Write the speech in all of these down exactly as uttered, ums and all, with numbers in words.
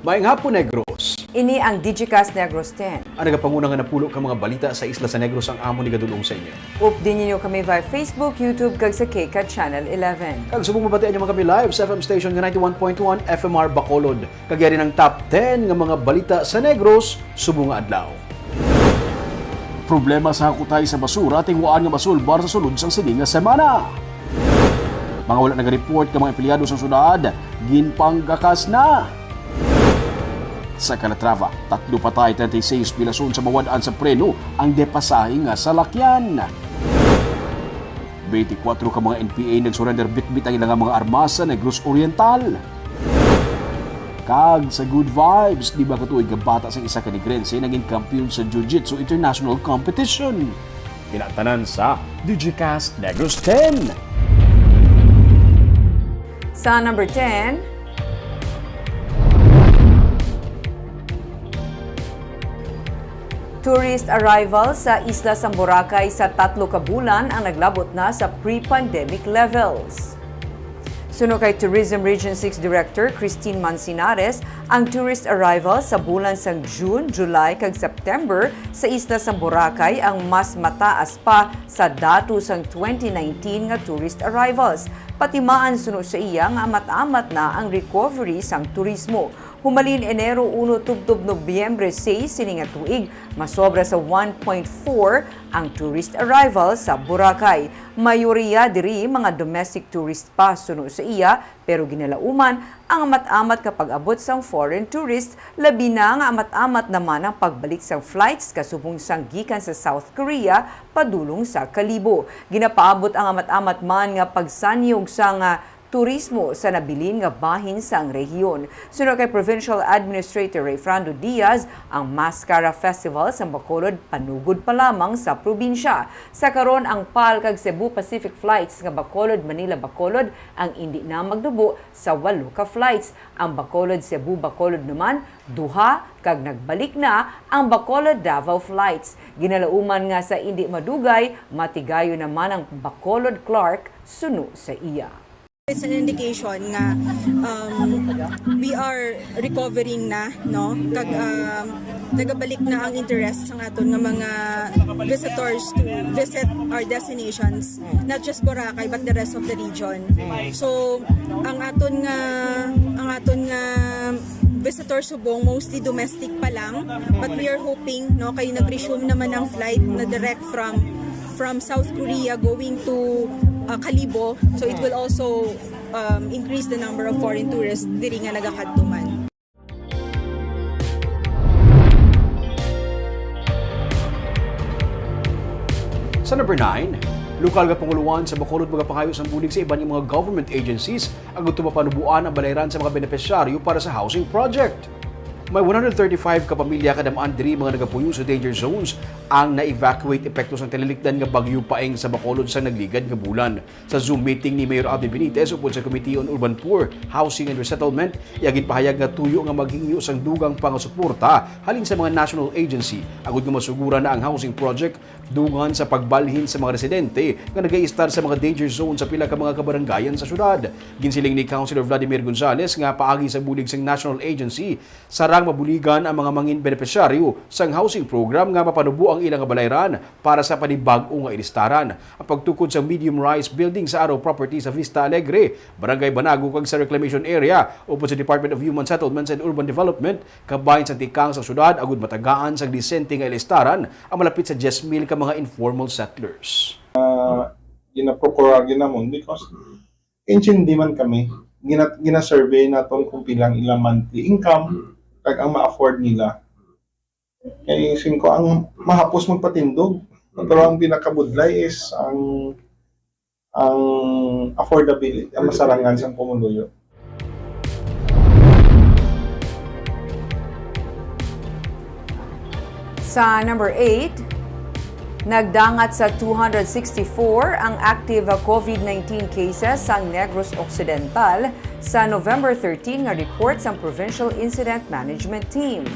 Maayong hapon, Negros. Ini ang Digicast Negros ten. Ang nagapanguna nga napulo ka mga balita sa isla sa Negros ang amon igadul-ong sa inyo. Updi ninyo kami via Facebook, YouTube, kag sa KCAT Channel eleven. Kag subong mabatian nyo man kami live sa F M station nga ninety-one point one F M R Bacolod. Kag yari ang top ten nga mga balita sa Negros subong nga adlaw. Problema sa hakutay sa basura tinguhaan nga masulbar sa sulod sang sini nga semana. Mga wala naga-report nga mga empleyado sa syudad, ginpanggakas na. Sa Calatrava, tatlo patay, treinta y seis bilason sa mawad-an sa preno ang depasahe nga salakyan. Twenty-four ka mga N P A nag-surrender bitbit ang ilang mga armas sa Negros Oriental. Kag sa Good Vibes, lima ka tuig nga bata sang isa ka Negrense nangin kampiyon sa Jiu-Jitsu International Competition. Pinatanan sa Digicast Negros ten. Sa number ten, tourist arrival sa isla sang Boracay sa tatlo ka bulan ang naglabot na sa pre-pandemic levels. Suno kay Tourism Region six Director Christine Mancinares, ang tourist arrival sa bulan sang June, July, kag September sa isla sang Boracay ang mas mataas pa sa dato sang twenty nineteen nga tourist arrivals. Patimaan suno sa iya nga amat-amat na ang recovery sang turismo. Humalin Enero uno tubtob Nobyembre sais sini nga tuig, masobra sa one point four ang tourist arrival sa Boracay. Mayoriya diri mga domestic tourist pa suno sa iya, pero ginalauman ang amat-amat nga pag-abot sang foreign tourists, labi na nga amat-amat naman ang pagbalik sang flights kasubong sang gikan sa South Korea padulong sa Kalibo. Ginapaabot ang amat-amat man nga pagsanyog sang, ah, turismo sa nabilin nga bahin sang rehiyon. Suno kay Provincial Administrator Rayfrando Diaz, ang Mascara Festival sang Bacolod panugod pa lamang sa probinsya. Sa karon, ang PAL kag Cebu Pacific flights nga Bacolod, Manila, Bacolod ang indi na magdubo sa walo ka flights. Ang Bacolod, Cebu, Bacolod naman duha, kag nagbalik na ang Bacolod, Davao flights. Ginalauman nga sa indi madugay, matigayon naman ang Bacolod, Clark suno sa iya. It's an indication nga, um, we are recovering na, no? Kag, um, nagabalik na ang interest sang aton nga mga visitors to visit our destinations, not just Boracay but the rest of the region. So, ang aton nga, ang aton nga visitor subong mostly domestic pa lang, but we are hoping, no, kay nag-resume naman ang flight na direct from from South Korea going to, uh, Kalibo, so it will also, um, increase the number of foreign tourists diri nga nagakadto man. Sa number nine, lokal nga pangulohan sa Bacolod magapangayo sang bulig sa iban nga mga government agencies agud mapanuboan ang balayran sa mga benepisyaryo para sa housing project. May one hundred thirty-five ka pamilya kadam-an diri mga nagapuyo sa danger zones ang na-evacuate epekto sang tinalikdan nga Bagyo Paeng sa Bacolod sa nagligad nga bulan. Sa Zoom meeting ni Mayor Abby Benitez upod sa Committee on Urban Poor, Housing and Resettlement, iya ginpahayag nga tuyo nga maghingyo sang dugang pa nga suporta halin sa mga national agency agud nga masuguran na ang housing project dungan sa pagbalhin sa mga residente nga nagaistar sa mga danger zone sa pila ka mga kabarangayan sa syudad. Ginsiling ni Councilor Vladimir Gonzales nga paagi sa bulig sang national agency, sarang mabuligan ang mga mangin benepisyaryo sang housing program nga mapanubo ang ila nga balayran para sa panibag-o nga ilistaran. Ang pagtukod sa medium-rise building sa Araw Property sa Vista Alegre, Barangay Banago kag sa Reclamation Area upod sa Department of Human Settlements and Urban Development kabahin sang tikang sa syudad agud matagaan sang disente nga ilistaran ang malapit sa diyes mil ka mga informal settlers. Ginaprokura gyud namon because intindi man kami, gina, gina-survey naton kung pila ang ilang monthly income kag ang ma-afford nila. Kay singko ang mahapos magpatindog, pero ang pinakabudlay is ang ang affordability, ang masarangan sang pumuluyo. Sa number eight, nagdangat sa two hundred sixty-four ang active COVID nineteen cases sa Negros Occidental sa November thirteen nga report sang Provincial Incident Management Team.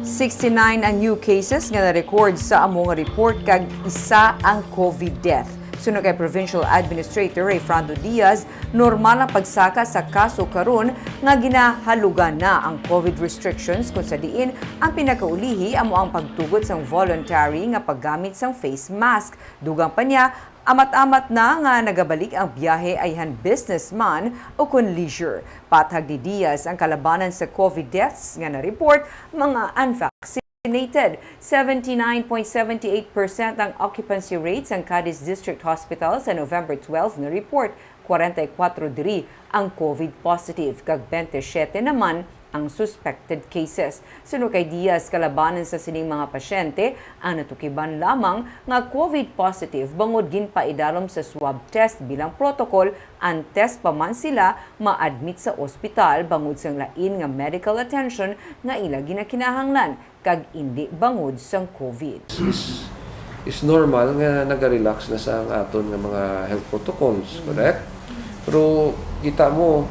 Sixty-nine ang new cases nga na-record sa amo nga report kag isa ang COVID death. Suno kay Provincial Administrator Rayfrando Diaz, normal ang pagsaka sa kaso karon nga ginahalugan na ang COVID restrictions, kung sa diin ang pinakaulihi amo ang pagtugot sang voluntary nga paggamit sang face mask. Dugang pa niya, amat-amat na nga nagabalik ang biyahe ayhan businessman o kon leisure. Pathag ni Diaz, ang kalabanan sa COVID deaths nga na-report, mga unvaccinated. Seventy-nine point seventy-eight percent ang occupancy rate sang Cadiz District Hospital sa November twelve nga report. Kwarenta y kuwatro diri ang COVID positive, kag bente siyete naman ang suspected cases. Suno kay Diaz, kalabanan sa sining mga pasyente ang natukiban lamang nga COVID positive bangod ginpaidalom sa swab test bilang protocol antes pa man sila ma-admit sa ospital bangod sang lain nga medical attention nga ila ginakinahanglan, kag indi bangod sang COVID. Is, is normal nga naga-relax na sa ang aton nga mga health protocols, correct? Pero kita mo,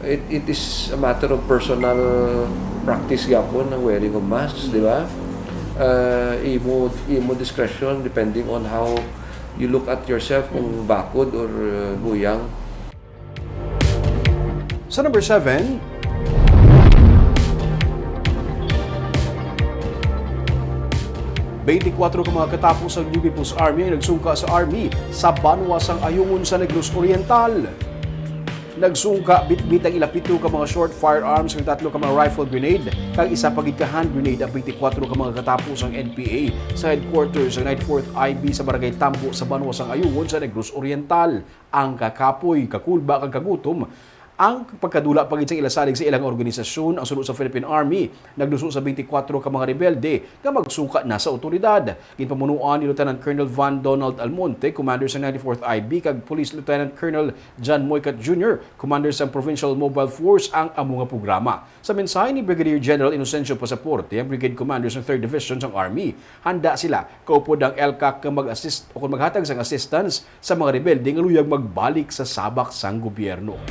it, it is a matter of personal practice gyapon ang wearing of masks, di ba? Uh, imo, imo discretion depending on how you look at yourself, kung bakod or uh, buyang. Sa number seven, twenty-four ka mga katapo sang New People's Army ang nagsungka sa army sa banwa sang Ayungon sa Negros Oriental. Nagsungka bitbit ang ila pito ka mga short firearms kag tatlo ka mga rifle grenade kag isa pa gid ka hand grenade ang twenty-four ka mga katapo sang N P A sa headquarters sang ninety-fourth I B sa Barangay Tambo sa banwa sang Ayungon sa Negros Oriental. Ang kakapoy, kakulba kag kagutom ang pagkadula pa gid sa ila salig sa ilang organisasyon. Ang suno sa Philippine Army nagduso sa twenty-four ka mga rebelde nga magsuka na sa awtoridad. Ginpamunuan ni Lieutenant Colonel Van Donald Almonte, commander sa ninety-fourth I B, kag Police Lieutenant Colonel John Moycat Junior, commander sa Provincial Mobile Force, ang amo nga programa. Sa mensahe ni Brigadier General Inocencio Pasaporte, ang Brigade Commander sa Third Division sang Army, handa sila kaupod ang ELCAC nga mag-assist o kung maghatag sang assistance sa mga rebelde nga luyag magbalik sa sabak sang gobyerno.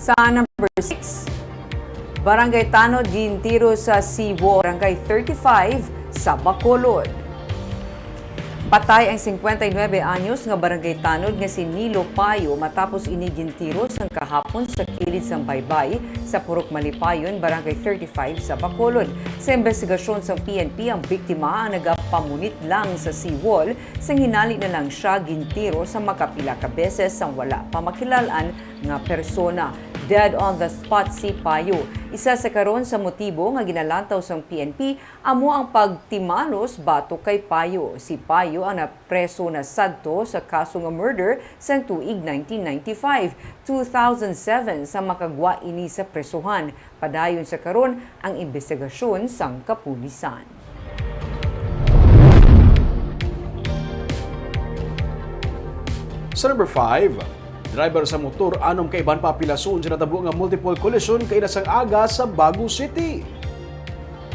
Sa number six, Barangay Tanod gintiro sa Sibo, Barangay thirty-five sa Bacolod. Patay ang singkwenta y nuebe anyos nga barangay tanod nga si Nilo Payo matapos ini gintiro sang kahapon sa kilid sang baybay sa Purok Malipayon, Barangay thirty-five sa Bacolod. Sa imbestigasyon sang P N P, ang biktima ang nagapamunit lang sa seawall, sang hinali na lang sia gintiro sa makapila ka beses sang wala pa makilal-an nga persona. Dead on the spot si Payo. Isa sa karon sa motibo nga ginalantaw sang P N P amo ang pagtimalos batok kay Payo. Si Payo ang napreso na sadto sa kaso nga murder sang tuig nineteen ninety-five, two thousand seven, sa makagwa ini sa presohan. Padayon sa karon ang imbestigasyon sang kapulisan. Sa number five, driver sa motor anom ka iban pa pilason sa natabo nga multiple collision kaina sang aga sa Bago City.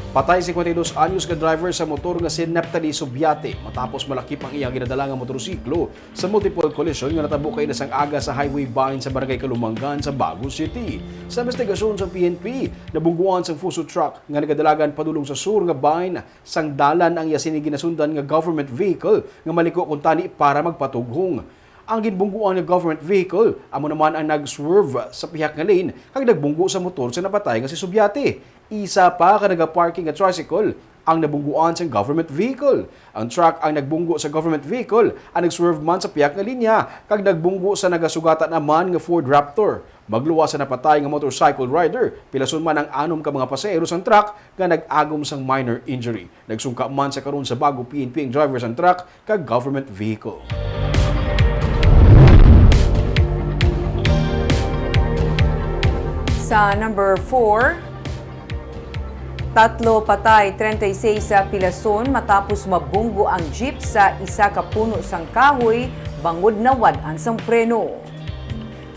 Patay singkwenta y dos anyos nga driver sa motor nga si Neptali Subiate matapos malakip ang iya ginadala nga motorsiklo sa multiple collision nga natabo kaina sang aga sa highway bahin sa Barangay Kalumangan sa Bago City. Sa investigasyon sa P N P, nabungguan sang Fuso truck nga nagadalagan padulong sa sur nga bahin sang dalan ang iya sini ginasundan nga government vehicle nga maliko kuntani para magpatughong. Ang ginbungguan nga government vehicle amo naman ang nag-swerve sa pihak nga lane kag nagbunggo sa motor sa napatay nga si Subiate. Isa pa ka nagaparking nga tricycle ang nabungguan sang government vehicle. Ang truck ang nagbunggo sa government vehicle, ang nag-swerve man sa pihak nga linya, kag nagbunggo sa nagasugatan naman nga Ford Raptor. Magluwas sa napatay nga motorcycle rider, pilason man ang anom ka mga pasahero sang truck nga nag-agom sang minor injury. Nagsungka man sa karon sa Bago P N P ang driver sang truck kag government vehicle. Sa number four, tatlo patay, treinta y seis sa pilason matapos mabunggo ang jeep sa isa ka puno sang kahoy bangod nawad-an sang preno.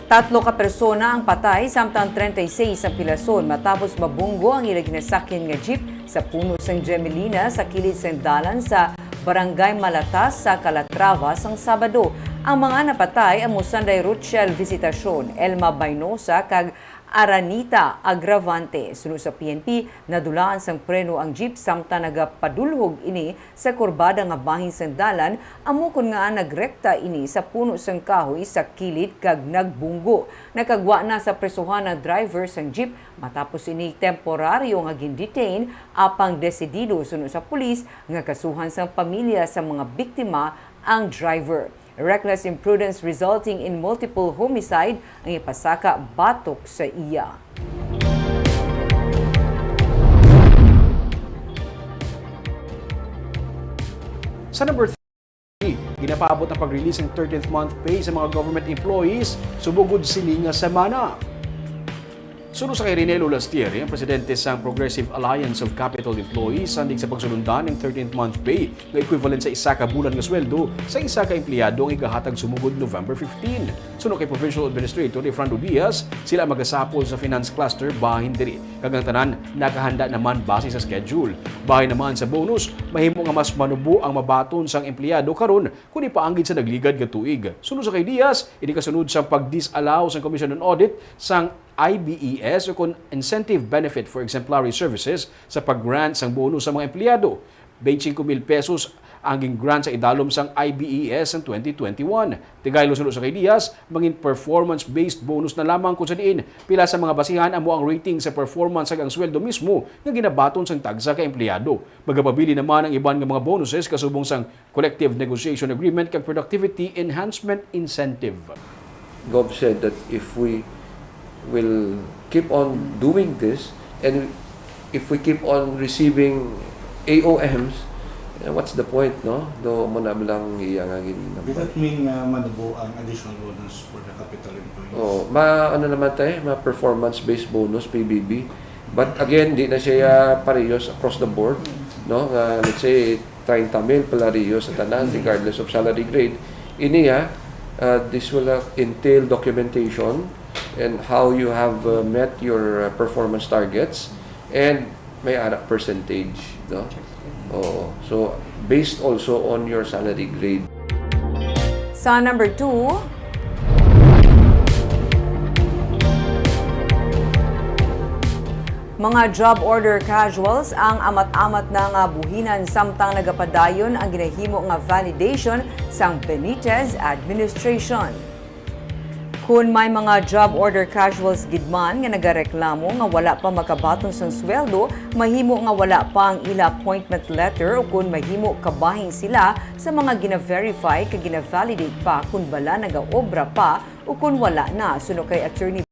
Tatlo ka persona ang patay, samtang treinta y seis ang pilason matapos mabunggo ang ila ginasakyan nga jeep sa puno sang Gemelina sa kilid sang dalan sa Barangay Malatas sa Calatrava sang Sabado. Ang mga napatay amo sanday Rochelle Visitacion, Elma Bainosa, kag Aranita Agravante. Suno sa P N P, nadulaan sang preno ang jeep samtang nagapadulhog ini sa kurbada nga bahin sang dalan, amo kon ngaa nagrekta ini sa puno sang kahoy sa kilid kag nagbunggo. Nakagwa na sa presohan ang driver sang jeep matapos ini temporaryo nga gin-detain, apang desidido suno sa pulis nga kasuhan sang pamilya sang mga biktima ang driver. Reckless imprudence resulting in multiple homicide ang ipasaka batok sa iya. Sa number three, ginapaabot ang pag-release ng thirteenth month pay sa mga government employees subong gud sini nga semana. Suno sa kay Rene Lolastiere, ang presidente sang Progressive Alliance of Capitol Employees, sandig sa pagsulundan ang thirteenth month pay nga equivalent sa isa ka bulan nga sweldo sa isa ka empleyado ang igahatag sumugod November fifteen. Suno kay Provincial Administrator Efrando Diaz, sila magasapol sa finance cluster bahin diri, kag ang tanan nakahanda naman base sa schedule. Bahin naman sa bonus, mahimo nga mas manubo ang mabaton sang empleyado karon kundi paanggid sa nagligad nga tuig. Suno sa kay Diaz, ini kasunod sang pag-disallow sang Commission on Audit sang I B E S o kon Incentive Benefit for Exemplary Services sa pag-grant sang bonus sa mga empleyado. Twenty-five mil pesos ang gin-grant sa idalom sang I B E S sang twenty twenty-one. Tigaylo suno sa kay Diaz, mangin performance-based bonus na lamang kung sa diin pila sa mga basihan amo ang rating sa performance kag ang sweldo mismo nga ginabaton sang tagsa ka empleyado. Magapabilin naman ang iban nga mga bonuses kasubong sang collective negotiation agreement kag productivity enhancement incentive. Gov said that if we will keep on doing this and if we keep on receiving A O Ms, eh, what's the point, no? Do mo na lang iya nga gin- Does that mean nga manubo ang additional bonus for the capital employees? Oh, ma ano naman tayo, ma performance based bonus P B B. But again, di na siya parehas across the board, no? Nga let's say thirty mil pala riyo sa tanan regardless of salary grade. Ini ha, uh, this will uh, entail documentation and how you have uh, met your uh, performance targets and may ara percentage, no? Oo. So based also on your salary grade. Sa number two, mga job order casuals ang amat-amat na nga buhinan samtang nagapadayon ang ginahimo nga validation sang Benitez administration. Kun may mga job order casuals gid man nga nagareklamo nga wala pa makabaton sang sweldo, mahimo nga wala pa ang ila appointment letter ukon mahimo kabahin sila sa mga gina-verify kag gina-validate pa kun bala nagaobra pa ukon wala na, suno kay Attorney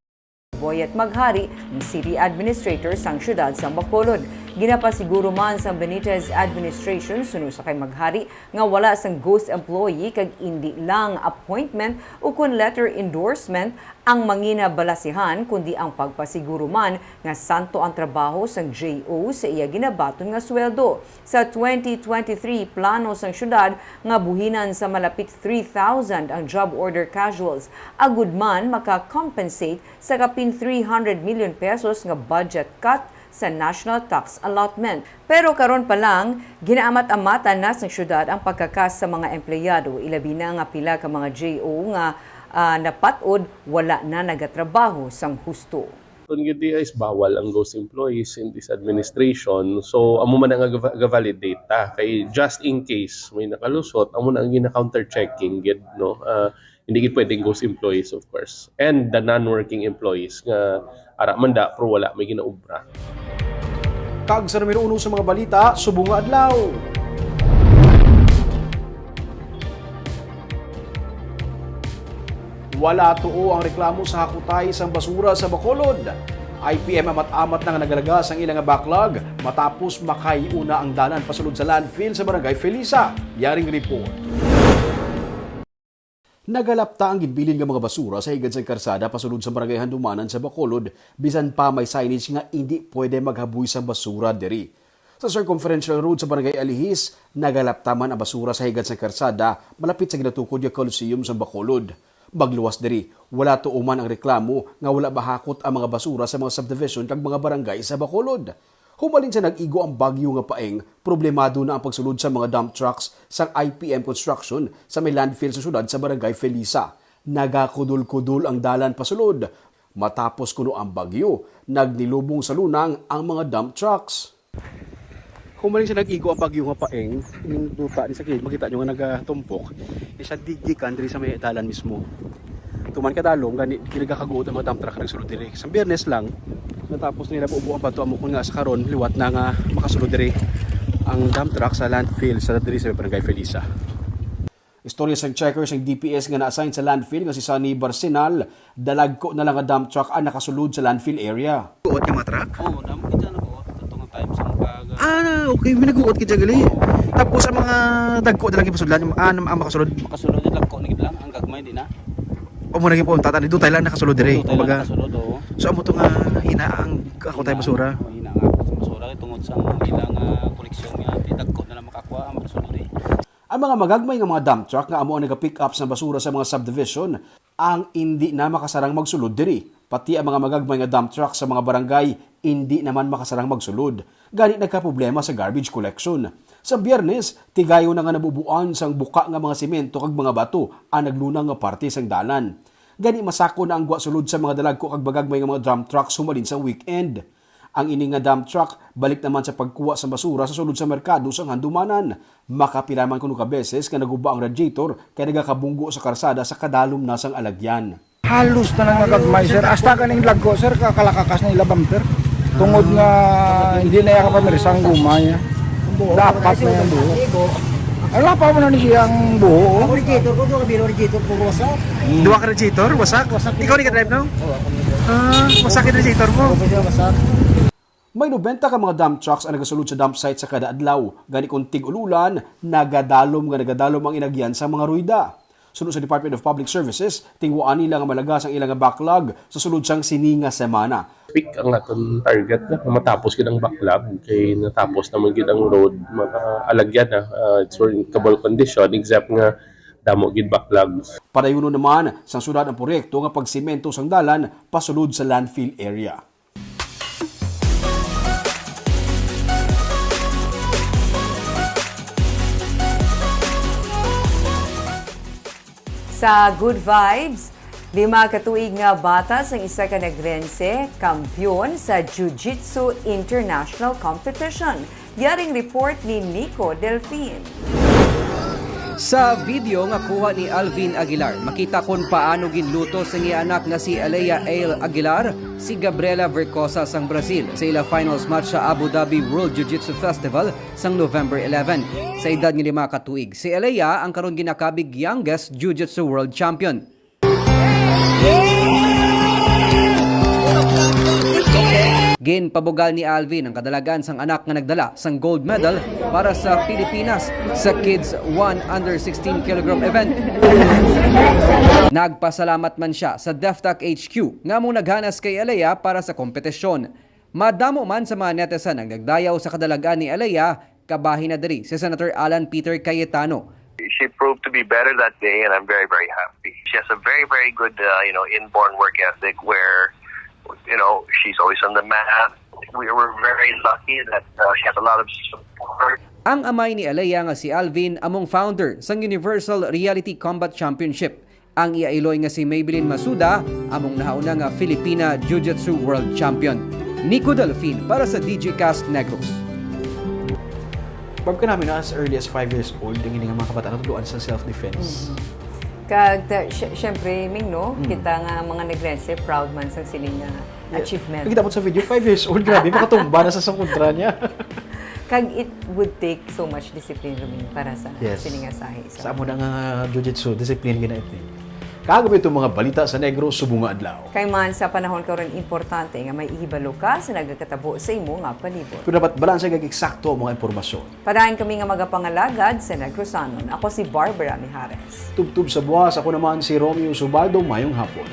Boyet Maghari, ang City Administrator sang Siyudad sang Bacolod. Ginapasiguro man sang Benitez Administration, suno sa kay Maghari, nga wala sang ghost employee kag indi lang appointment ukon letter endorsement ang mangina balasihan, kundi ang pagpasiguro man nga santo ang trabaho sang J O sa iya ginabaton nga sweldo. Sa twenty twenty-three, plano sang siyudad nga buhinan sa malapit three thousand ang job order casuals, agud man maka-compensate sa kapin three hundred million pesos nga budget cut sa national tax allotment. Pero karon pa lang, ginaamat-amatan na sang siyudad ang pagkakas sa mga empleyado, ilabi na nga pila ka mga J O nga, ah, napat-od wala na nagatrabaho sang husto. Kun gid diha is bawal ang ghost employees in this administration, so amo man ang ga-, ga-validate ta kay just in case may nakalusot, amo na ang gina-counter checking gid, no? Ah, hindi gid pwedeng ghost employees, of course, and the non-working employees nga ara man da pero wala may ginaobra. Kag sa numero uno sa mga balita, subong nga adlaw. Wala tuo ang reklamo sa hakutay sang basura sa Bacolod. I P M amat-amat na nga nagalaga sang ila nga backlog matapos makahiuna ang dalan pasulod sa landfill sa Barangay Felisa. Yaring report. Nagalapta ang ginbilin nga mga basura sa higad sang karsada pasulod sa Barangay Handumanan sa Bacolod, bisan pa may signage nga indi pwede maghaboy sang basura diri. Sa Circumferential Road sa Barangay Alihis, nagalapta man ang basura sa higad sang karsada malapit sa ginatukod nga Coliseum sa Bacolod. Magluwas diri, wala tuo man ang reklamo nga wala mahakot ang mga basura sa mga subdivision kag mga barangay sa Bacolod. Humalin sa nag-igo ang bagyo nga Paeng, problemado na ang pagsulod sa mga dump trucks sang I P M Construction sa may landfill sa syudad sa Barangay Felisa. Nagakudol-kudol ang dalan pasulod. Matapos kuno ang bagyo, nagnilubong sa lunang ang mga dump trucks. Humalin sa nag-igo ang bagyo nga Paeng, yung duta ni sa kilid, makita nyo nga nagatumpok, isa digi kan diri sa may dalan mismo. Tuman kadalom, gani, ginagakaguot ang mga dump truck nagsulod diri. Sa Biyernes lang, natapos nila buo ang bato amo kun nga sa karon, liwat na nga makasulod diri ang dump truck sa landfill sa diri sa Barangay Felisa. Istorya sang checker sang D P S nga na-assign sa landfill nga si Sunny Barcenal, dalagko na lang nga dump truck ang nakasulod sa landfill area. Guot nga mga truck? Oo, damo kita na po. Ito nga time sa mga Ah, okay. May naguot ka dyan, gali. Tapos ang mga dagko na lang ipasudlan, ah, ang makasulod. Makasulod yung lagko ni lang, ang gagmay di na. O mo naging punta, tani, dutay lang nakasulod dire. Dutay lang Kumbaga, nakasulod, oo. So, amo to nga hina ang ako tayo basura. Oo, hina nga ako sa basura, tungod sa mga ilang, ah, koleksyon nga, ti dagko na lang makakuha ang basura, eh. Ang mga magagmay nga mga dump truck nga amo ang nagapick up sa basura sa mga subdivision, ang indi na makasarang magsulod diri. Pati ang mga magagmay nga dump truck sa mga barangay, indi naman makasarang magsulod. Gani nagkaproblema sa garbage collection. Sa Biyernes, tigayon na nga nabubuan sang buka nga mga semento kag mga bato ang naglunang nga parte sang dalan. Gani masako na ang gwa sulod sa mga dalagko kag magagmay nga mga dump trucks humalin sang weekend. Ang ini nga dump truck balik naman sa pagkuha sa basura sa sulod sa merkado sang Handumanan. Makapila man kuno ka beses nga naguba ang radiator kay nagakabunggo sa karsada sa kadalom na sang alagyan. Halos na lang nagagmay, sir. Hasta kaning lagko, sir, kakalakakas na ila bumper. Tungod nga hindi na iya kapamirsa ang guma niya. Dapat na yan buo. Ang lapa mo na ni siya ang buo, oh. Ako radiator ko, duha ka bilo radiator ko, wasak. Duha ka radiator, wasak? Wasak. Ikaw ni ka-drive, no? Oo, ako ni. Ah, wasak yung radiator mo. Ako siya, wasak. May nobenta ka mga dump trucks ang nagasulod sa dump site sa kada adlaw. Gani kung tig-ululan, nagadalom nga nagadalom ang inagyan sa mga ruyda. Suno sa Department of Public Services, tinguhaan nila nga malagas ang ilang backlog sa sulod sang sini nga semana. Peak ang aton target na matapos gid ang backlog kay natapos naman gid ang road, mga alagyan na, ah, it's workable condition except nga damo gid backlogs. Padayunon naman sang syudad ang proyekto nga pagsemento sang dalan pasulod sa landfill area. Sa Good Vibes, lima ka tuig nga bata sang isa ka Negrense, kampiyon sa Jiu-Jitsu International Competition. Yaring report ni Nico Delfin. Sa video nga kuha ni Alvin Aguilar, makita kon paano ginluto sang iya anak nga si Alea Ale Aguilar si Gabriela Vercosa sang Brazil sa ila finals match sa Abu Dhabi World Jiu-Jitsu Festival sang November eleven. Sa edad nga lima ka tuig, si Alea ang karon ginakabig youngest Jiu-Jitsu World Champion. Ginpabugal ni Alvin ang kadalagan sang anak nga nagdala sang gold medal para sa Pilipinas sa Kids one under sixteen kilogram event. Nagpasalamat man siya sa DefTAC H Q nga among naghanas kay Alea para sa kompetisyon. Madamo man sa mga netizen ang nagdayaw sa kadalagan ni Alea, kabahin na diri si Senator Alan Peter Cayetano. She proved to be better that day, and I'm very, very happy. She has a very, very good, uh, you know, inborn work ethic where, you know, she's always on the mat. We were very lucky that, uh, she has a lot of support. Ang amay ni Alea nga si Alvin among founder sang Universal Reality Combat Championship. Ang iya iloy nga si Maybelline Masuda, among nahauna nga Filipina Jiu-Jitsu World Champion. Nico Delfin para sa Digicast Negros. Bab ka namin, no, as early as five years old, ang ining mga kabataan natudloan sa self-defense. Mhm. Kag, ta-, sy-, syempre, Ming, no, Mm. kita nga mga Negrense, proud man sang sining nga Yeah. achievement. Nakita mo sa video, five years old, grabe, makatumba na sa sangkudra niya. Kag it would take so much discipline, Roming, para sa Yes. sining nga sahi. So, sa amo na nga jiu-jitsu, discipline gina ito. Kag amo itong mga balita sa Negros subong nga adlaw. Kay man sa panahon karon, importante nga may ihibalo ka sa nagakatabo sa imo nga palibot. Kung dapat balanse kag eksakto ang mga impormasyon. Padayon kami nga magapangalagad sa Negrosanon. Ako si Barbara Mijares. Tubtob sa buwas, ako naman si Romeo Subaldo. Mayong hapon.